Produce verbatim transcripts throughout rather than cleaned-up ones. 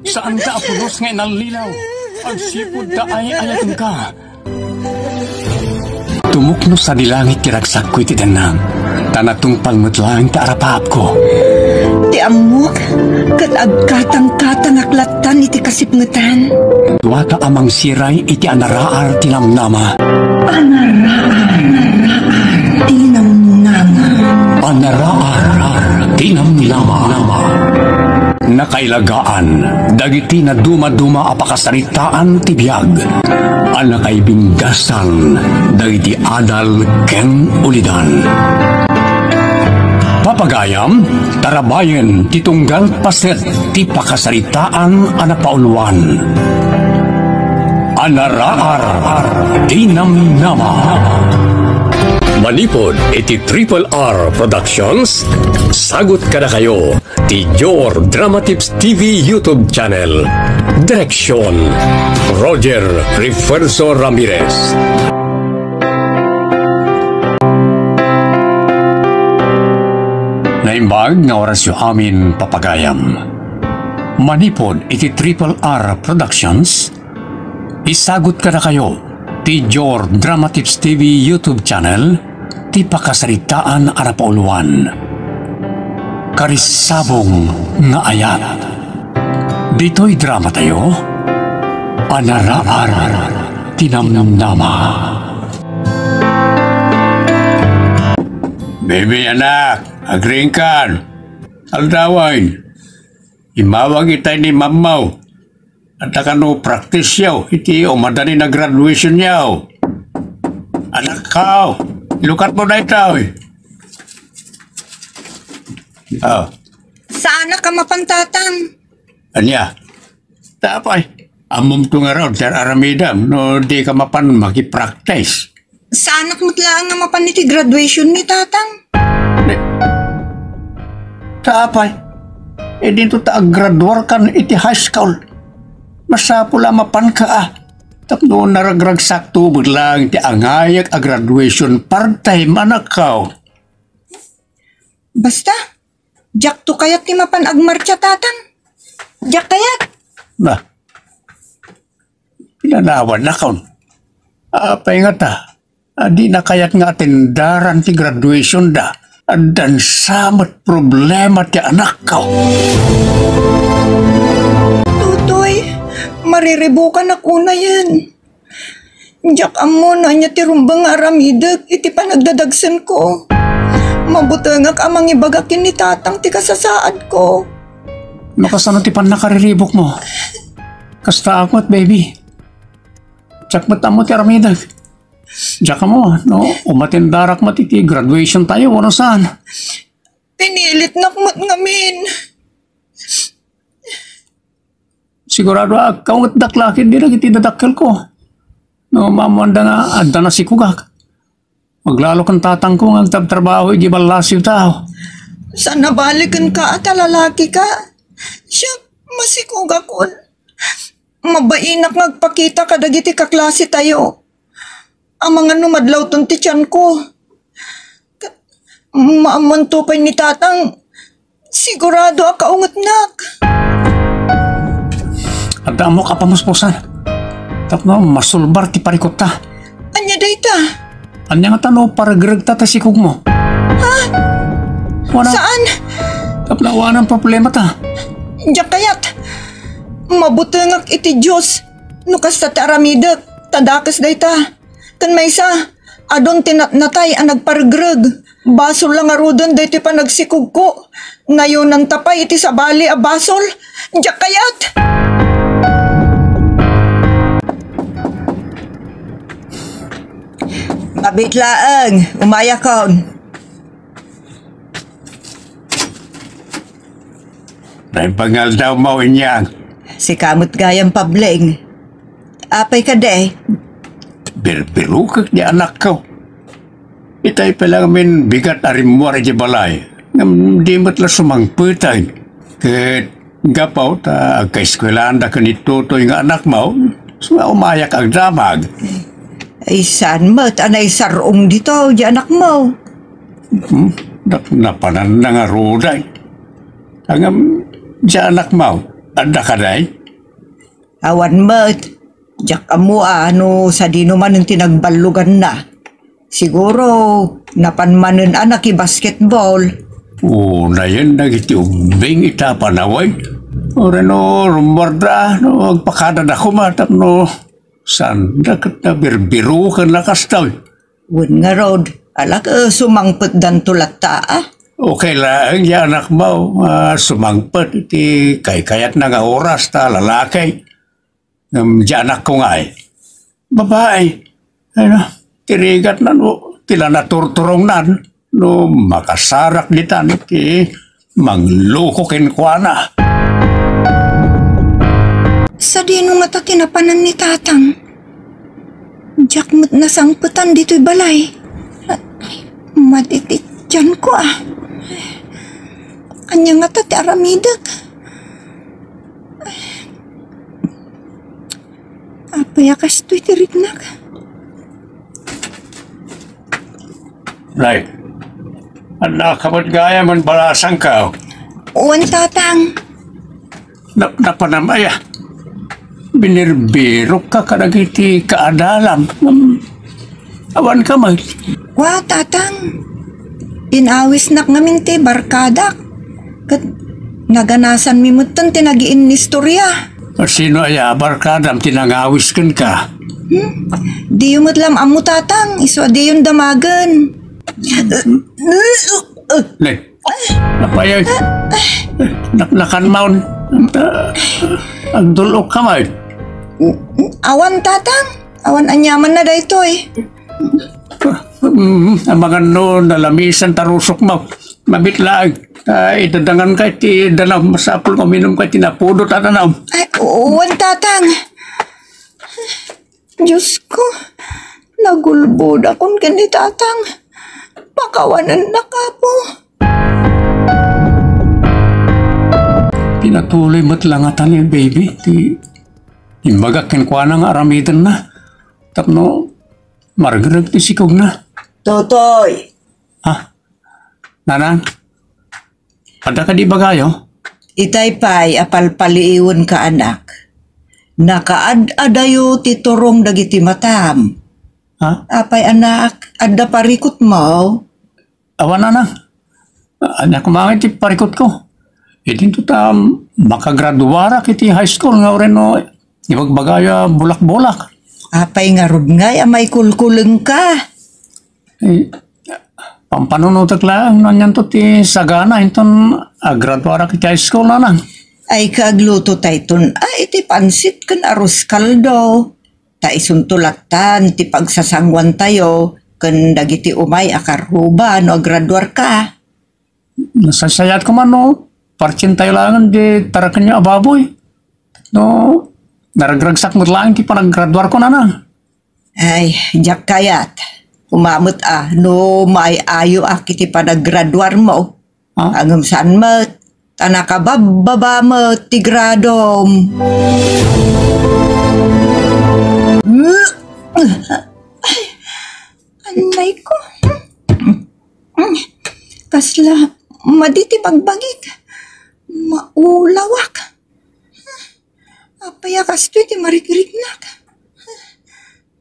Saanka a pulos nga inallilaw. Agsipud ta ay-ayatenka. Tumukno sadi langit ti ragsakko iti dennam, ta natungpal met laeng ti arapaapko. Ti ammok, ket agkatangkatangak lattan iti kasipngetan. Duata a mangsiray iti anaraar ti namnama. Anaraar ti namnama. Anaraar ti namnama. Nakailagaan dagiti nadumaduma a pakasaritaan ti biag a nakaibindasan dagiti adal ken ulidan. Papagayam, tarabayen ti tunggal paset ti pakasaritaan a napauluan. Anaraar ti namnama. Manipud iti Triple R Productions, sagut kadakayo ti Jor Dramatips T V YouTube channel. Direksyon, Roger Refuerzo Ramirez. Naimbag nga orasyo amin, papagayam. Manipud iti Triple R Productions, isagut kadakayo ti Jor Dramatips T V YouTube channel ti pakasaritaan a napauluan. Karissabong nga ayat. Ditoy dramatayo, Anaraar ti namnama. Baby, anak, agriingkan. Aldawen, immawag itay ni mammaw. Adda kano practice yaw iti umadani na graduation yaw. Anakkaw, ilukat mo daytoy. Ah, Saanak a mapan, Tatang. Ania? Tapay, ammom to ngarud ti ar-aramidem no dika mapan makipractice. Saanak met laeng a mapan iti graduation ni Tatang. Ni, tapay, idinto ta aggraduarkan iti high school. Masapul a mapanka a. Tapno naragragsakto met laeng ti angayek a graduation part-time, anakkaw. Basta, diakto kayat ti mapan agmartsa, Tatang. Diak kayat. Nah, pinanawan nakon. Apay ngata, a, dina kayat nga atendaran ti graduation da. Addan sa met problema ti anakko. Tutoy, mariribukanak unayen. Diak ammo no ania ti rumbeng nga aramidek iti panagdadagsenko. Mabutengak a mangibaga ken ni Tatang ti kasasaadko. No kasano ti pannakariribukmo? Kastaak met, baby. Diak met ammo ti aramidek. Diak ammo no umatendarak met iti graduation tayo wenno saan. Pinilitnak met ngamin. Sigurado a agkaungetdak la ketdi dagiti dadakkelko. No maammoanda nga adda nasikugak, maglalo ken tatangko nga agtabtrabaho idiay ballasiw tao. Saan a bale kenka a ta lalakika. Siak, masikugakon. Mabainak nga agpakita kadagiti kaklasetayo. Amangan no madlawton ti tianko. Ket maammoanto pay ni Tatang, sigurado a kaungetnak. Adda ammok a pamuspusan tapno masulbar ti parikutta. Ania dayta? Ania ngata no paregregta ta sikugmo? Ha? Wana? Saan? Tapno awanan problemata. Diak kayat. Mabutengak iti Dios no kasta ti aramidek, ta dakes dayta. Ken maysa, adun ti natnatay a nagparegreg. Basol la ngaruden daytoy panagsikugko. Nayonanta pay iti sabali a basol. Diak kayat! Mabit laeng, umayakon. Naimbag nga aldawmo, Inyang. Sika met gayam, Pableng. Apay kadi? Birbirokek ni anakko. Itay pay la ngamin bigat a rimmuar idiay balay. Ngem di met la sumangpetay. Ket gapu ta agkaeskuelaanda ken ni Totoy nga anakmo, nga umayak agdamag. Ay, saan met a naisar-ong ditoy diay anakmo? Hmm? Nap-, napananna ngaruden. Ngem, diay anakmo, Adda kadi? Awan met. Diak ammo a no sadino manen ti nagballuganna. Siguro, napan manen a nakibasketball. Unayen dagiti ubbing ita a panawen. Uray no rummuarda, no agpakadada koma tapno saanda ket nabirbiruken a kastoy. Wen ngarud, ala ket sumangpetdanto latta a. Okay laeng ya anakmo a sumangpet iti kaykayatna nga oras ta lalaki. Ngem di anakko ngay, babai. Ay na, ti rigatna no ti la naturturongnan no makasarak ditan iti mangloko kenkuana. Sadino ngata ti napanan ni Tatang? Diak met nasangpetan ditoy balay. Madititianko a. Ania ngata ti aramidek? Apay a kastoy ti riknak? Nay, adda ka met gayam a balasangko? Wen, Tatang. Nap-, napanam aya. Binirbirokka kadagiti kaadalam. Ngem awan ka met. Wa, Tatang. Inawisnak ngamin ti barkadak. Ket naganasanmi metten ti nagiinnistoria. Sino aya a barkadam ti nangawis kenka? Hmm? Diyo met la ammo, Tatang, isu a diyon damagen. Ne, apay, ay, naknakan maon. Agdul-ok ka man. Awan, Tatang. Awan aniamanna daytoy. Mm, amangan no nalamisan ta rusokmo. Mabit laeng. Ay, dadangan ka iti danum. Masapul nga uminum ka iti napudot a danum. Ay, wen, Tatang. Diosko, nagulbodakon ken ni Tatang. Pakawanennak, Apo. Pinatuloy met la ngata ni baby ti imbagak kenkuana nga aramidenna tapno margreg ti sikogna. Totoy! Ha? Nanang? Adda kadi ibagayo? Itay pay a palpaliiwenka, anak. Nakaad-adayo ti turong dagiti matam. Ha? Apay, anak, adda parikutmo? Awan, nanang. Ania koma ngay ti parikutko? Idinto ta makagraduarak iti high school nga uray no ibagbagayo a bulak-bulak. Apay ngarud ngay a maikulkulengka? Eh, pampanunotek laeng no anianto ti sagana inton agraduarak iti high school, nanang. Ay, kaagluto tayton a iti pansit ken arroz caldo. Ta isunto lattan ti pagsasanguantayo ken dagiti umay a karruba no agraduarka. Nasaysayat koma no partientayo laengen di tarakenyo a baboy. No, naragragsak met laeng ti panagraduarko, nanang. Ay, diak kayat. Koma met a, no maay-ayoak iti panagraduarmo. Ha? Ngem saan met, ta nakababbaba met ti gradom. Ay, anay ko. Kasla madi ti bagbagik. Maulawak. Apay a kastoy ti marikriknak?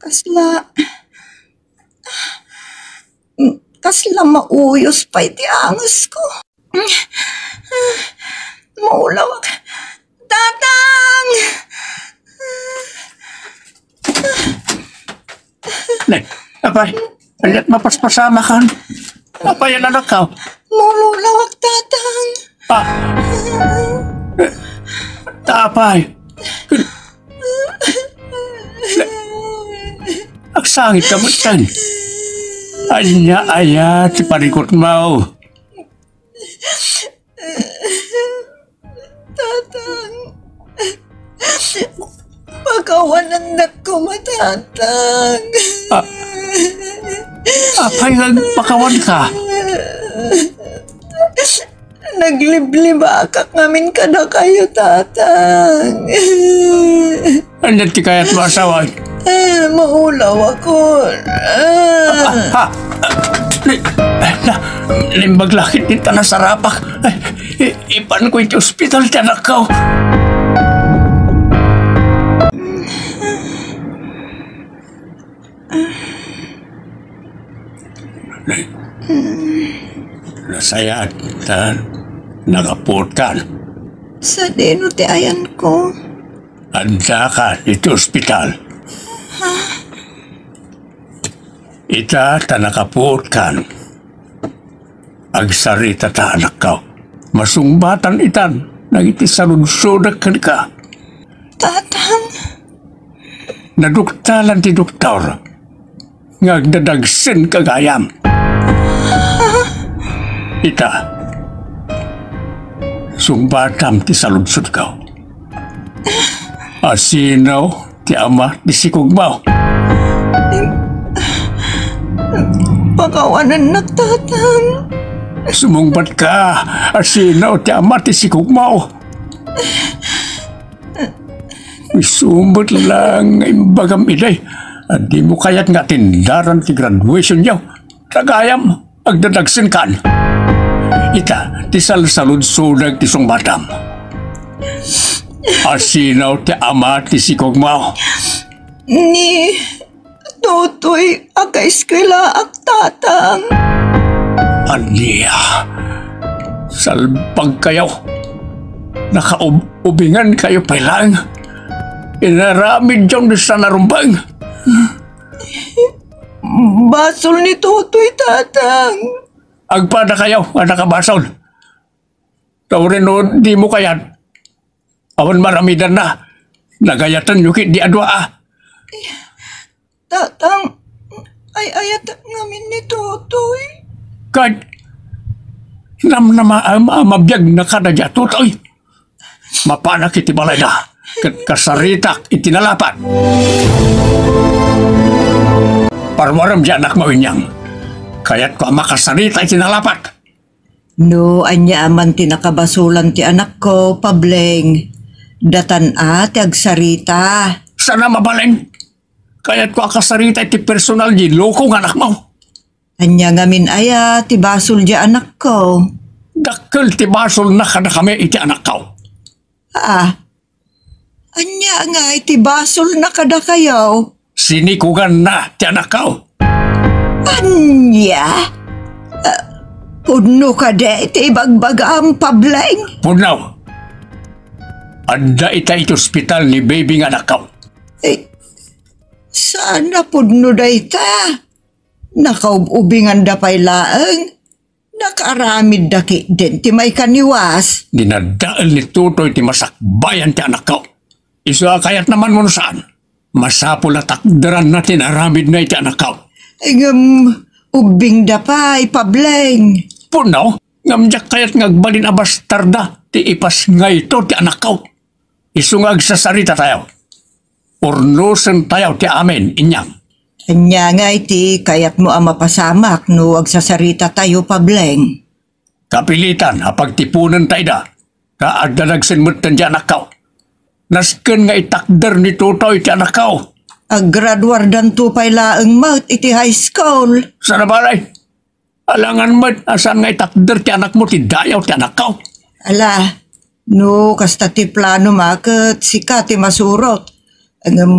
Kasla, kasla mauyos pay ti angesko. Maulawak. Tatang! Ne, apay, ania't mapaspasamakan? Apay, anak ka? Maulawak, Tatang. Ah. Apay. Agsangit ka met, Tan. Ania aya ti parikutmo? Tatang. Pakawanennak koma, Tatang. Ah, apay nga agpakawanka? Nagliblibakak ngamin kadakayo, Tatang. Ania ti kayatmo a sawen? Ah, maulawakon. Ah. Ah, ah, li-, na, naimbag la ket ti nasarapak. Ay, i-, ipanko iti ospital ti anakko. Kayat ta nakapuotkan. Sadino ti ayanko? Addaka iti ospital. Ha? Ita ta nakapuotkan. Agsarita ta, anakko. Masungbatan itan dagiti saludsodek kenka. Tatang. Naduktalan ti doktor nga agdadagsenka gayam. Ita, sungbatam ti saludsodko. Asino ti ama ti sikogmo? Pakawanennak, Tatang. Sumungbatka, asino ti ama ti sikogmo? Isu met laeng nga imbagam idi a dimo kayat nga atendaran ti graduationyo. Ta gayam, agdadagsenkan. Ita ti salsaludsodek ti sungbatam. Asino ti ama ti sikogmo? Ni Totoy, akaeskwelaak, Tatang. Ania? Salbagkayo. Nakaub-ubingankayo pay laeng. Inaramidyo ni saan a rumbeng. Basol ni Totoy, Tatang. Agpadakayo a nakabasol. Tawrin no dimo kayat. Awan maramidanna. Nagayatenyo ketdi a dua a. Tatang, ay-ayatek ngamin ni Totoy. Ket namnamaem a mabiagna kadaydiay a Totoy. Mapanak iti balayda, ket kasaritak iti nalapat. Parmuarem diay anakmo, Inyang. Kayatko a makasarita iti nalapat. No ania a man ti nakabasolan ti anakko, Pableng, datan a ti agsarita. Saan a mabalin. Kayatko a kasarita iti personal diay loko nga anakmo. Ania ngamin aya ti basol diay anakko? Dakkel ti basolna kadakami iti anakko. Ah, ania ngay ti basolna kadakayo? Sinikoganna ti anakko. Ania? Ah, pudno kadi ti ibagbagam, Pableng? Pudno. Adda ita iti ospital ni baby nga anakko. Eh, saan a pudno dayta? Nakaub-ubinganda pay laeng. Nakaaramidda ketdin ti maikaniwas. Dinadael ni Totoy ti masakbayan ti anakko. Isu a kayatna man wenno saan, masapul a takderanna ti inaramidna iti anakko. Ngem ubbingda pay, Pableng. Pudno, ngem diak kayat nga agbalin a bastarda ti ipasngayto ti anakko. Isu nga agsasaritatayo. Urnosentayo ti amin, Inyang. Ania ngay ti kayatmo a mapasamak no agsasaritatayo, Pableng? Kapilitan a pagtiponenta ida, ta agdadagsen metten diay anakko. Nasken nga itakder ni Totoy ti anakko. Aggraduardanto pay laeng met iti high school. Saan a balay. Alangan met a saan nga itakder ti anakmo ti dayaw ti anakko. Ala, no kasta ti planom a ket sika ti masurot. Ngem,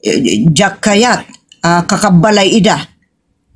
eh, diak kayat a kakabbalay ida.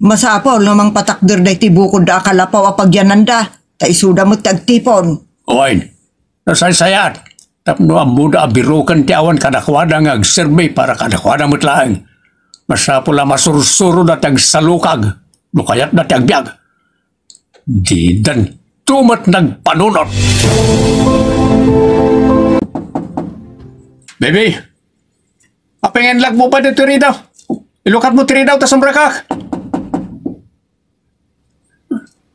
Masapul no mangpatakder daytoy bukodda a kalapaw a pagyananda, ta isuda met ti agtipon. Wen, nasaysayaat, tapno ammoda a biroken ti awan kadakuada nga agserbi para kadakuada met laeng. Masapul a masursuroda ti agsalukag no kayatda ti agbiag. Didanto met nagpanunot. Baby, apay nga inlagmo pay ditoy ridaw? Ilukatmo ti ridaw ta sumrekak.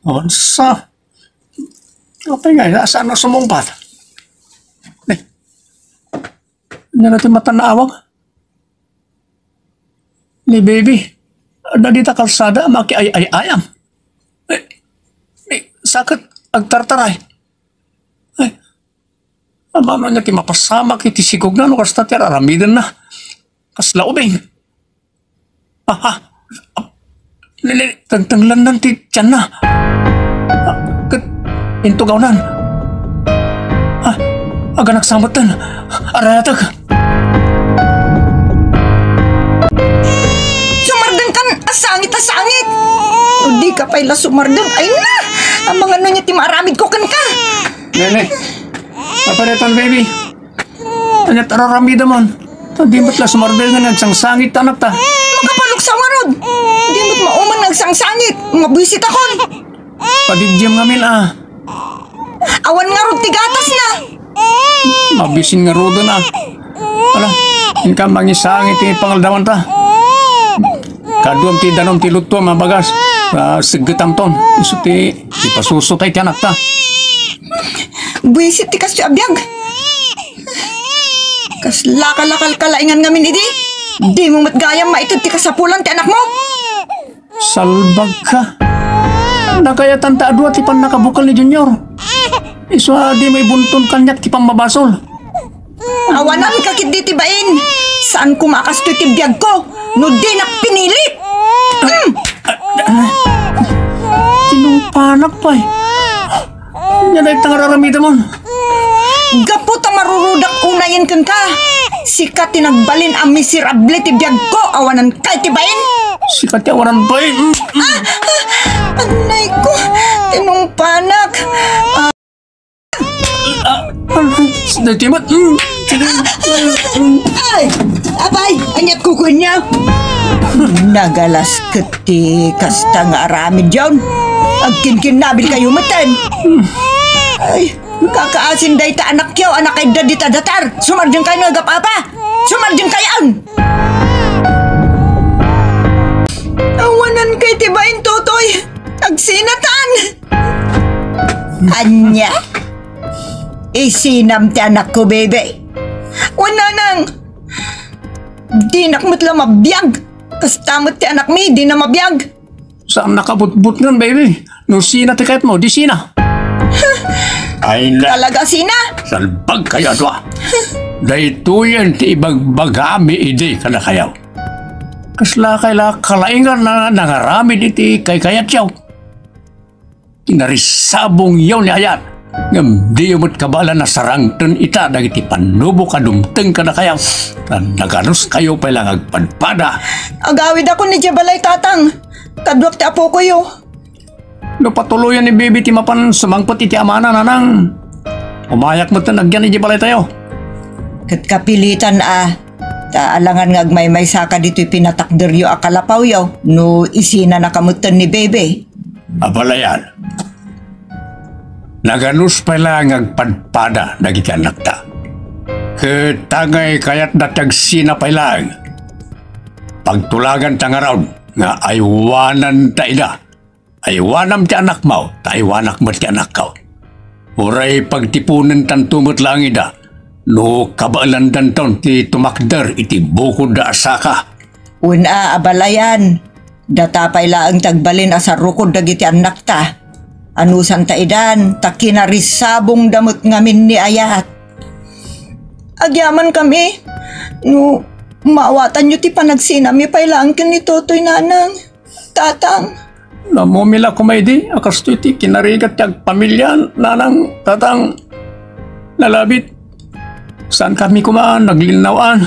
Onsa? Apay nga, saan a sumungbat? Eh, ania ti matan a awag? Ni baby, adda dita kalsada, makiay-ay-ayam. Eh, eh, saket, agtartaray. Eh, amano ania ti mapasamak iti sikogna no kasta ti ar-aramidenna? Kasla ubing. Aha. Nini, tengtenglannan ti tianna. Ah, ket intugawnan. Ah, aganak sa metten. Arayatek. Sumardengkan a sangit a sangit. No dika pay la sumardeng, ay na! Amangan no ania ti maaramidko kenka. Nene, paparetan, baby. Ania ti ar-aramidam? Ta di met la sumardeng nga agsangsangit ti anakta. Makapanuksaw ngarud. Di met mauman nga agsangsangit. Mabuisitakon. Padiddiem ngamin a. Awan ngarud ti gatasna. Mabisin ngaruden a. Ala, inka mangisangit ti pangaldawan ta. Kaduam ti danum ti luttuam a bagas. Ah, seggetamton. Isu ti ipasusutay ti anakta. Buisit ti kastoy a biag. Kasla ka la kalkalaingan ngamin idi. Dimo met gayam maited ti kasapulan ti anakmo. Salbagka. Nakayatan ta a dua ti pannakabukel ni Junior. Isu a dimo ibunton kaniak ti pammabasol. Awananka ketdi ti bain. Saan koma a kastoy ti biagko no dinak pinili. Mm. Tinumpanak pay. Ania dayta nga ar-aramidam? Gapu ta marurudak unayen kenka. Sika ti nagbalin a miserable ti biagko, awanan kay ti bain. Sika ti awanan bain. Mm, mm. Ah, ah, agnayko, tinumpanak. Ah, ah, ah, daytoy met. Mm, sige. Mm. Ay, apay, aniat kukuenyo? Nagalas ket ti kasta nga aramidyon. Agkinkinnabil kayo metten. Ay, kakaasin dayta anakyo a nakaidda dita datar. Sumardeng kayo nga agap-apa. Sumardeng kayon. Awanan kay ti bain, Totoy. Agsinatan. Ania? Isinam ti anakko, bebe. Wen, nanang. Dinak met la mabiag. Kasta met ti anakmi, dina mabiag. Saan nakabutbutngen, baby? No sina ti kayatmo, di sina. Ay, na. Talaga sina? Salbag kayo, adua. Daytoyen ti ibagbagami idi kadakayo. Kasla kay la kalaingan a nangaramid iti kaykayatyo. Kinarisabongyo ni Ayat, ngem diyo met kabaelan a sarangten ita dagiti pannubok a dumteng kadakayo, ta naganuskayo pay la nga agpadpada. Agawidakon idiay balay, Tatang. Kaduak ti apokoyo. No patuloyen ni Bibi ti mapan sumangpet iti amana, nanang, umayak metten agyan idiay balaytayo. Ket kapilitan a, ta alangan nga agmaymaysaka ditoy pinatakderyo a kalapawyo no isinanaka metten ni Bibi. Abalayan, naganus pay laeng nga agpadpada dagiti annakta. Ket tangay kayatda ti agsina pay laeng. Pagtulaganta ngarud nga aywananta ida. Aywanam ti annakmo, ta aywanak met ti annakko. Uray pagtiponentanto met laeng ida, no kabaelandanton ti tumakder iti bukodda a saka. Wen a, abalayan, data pay laeng ti agbalin a sarukod dagiti annakta. Anusanta idan, ta kinarisabongda met ngamin ni Ayat. Agyamankami, no maawatanyo ti panagsinami pay laeng ken ni Totoy, Nanang. Tatang. Namumila koma idi a kastoy ti kinarigat ti agpamilian, nanang, tatang. Nalabit. Saankami koma naglinnawan.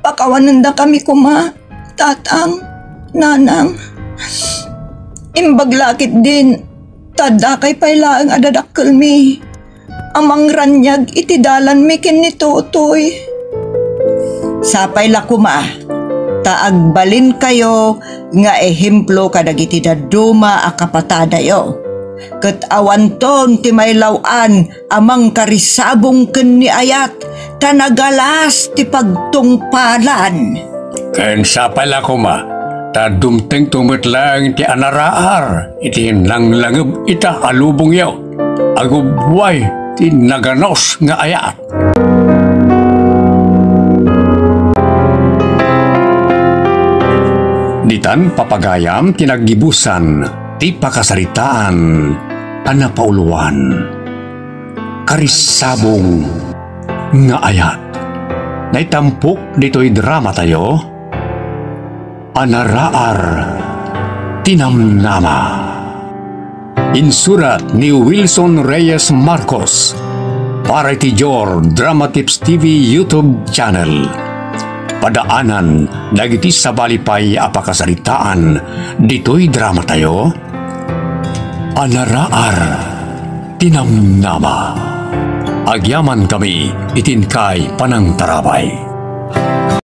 Pakawanendakami koma, tatang, nanang. Imbag la ketdin, ta dakay pay laeng a dadakkelmi a mangraniag iti dalanmi ken ni Totoy. Sapay la koma ta agbalinkayo nga ehemplo kadagiti dadduma a kapatadayo. Ket awanton ti mailaw-an a mangkarisabong ken ni Ayat, ta nagalas ti pagtungpalan. Ken sapay la koma ta dumtengto met laeng ti anaraar iti nanglangeb ita a lubongyo. Agubbuay ti naganus nga ayat. Ditan papagayam ti naggibusan ti pakasaritaan a napauloan. Karisabong nga ayat. Naitampok ditoy dramatayo, Anaraar ti Namnama. Insurat ni Wilson Reyes Marcos para iti Dior Dramatips T V YouTube channel. Padaanan dagiti sabali pay a pakasaritaan ditoy dramatayo. Anaraar ti namnama. Agyamankami iti inkay panangtarabay.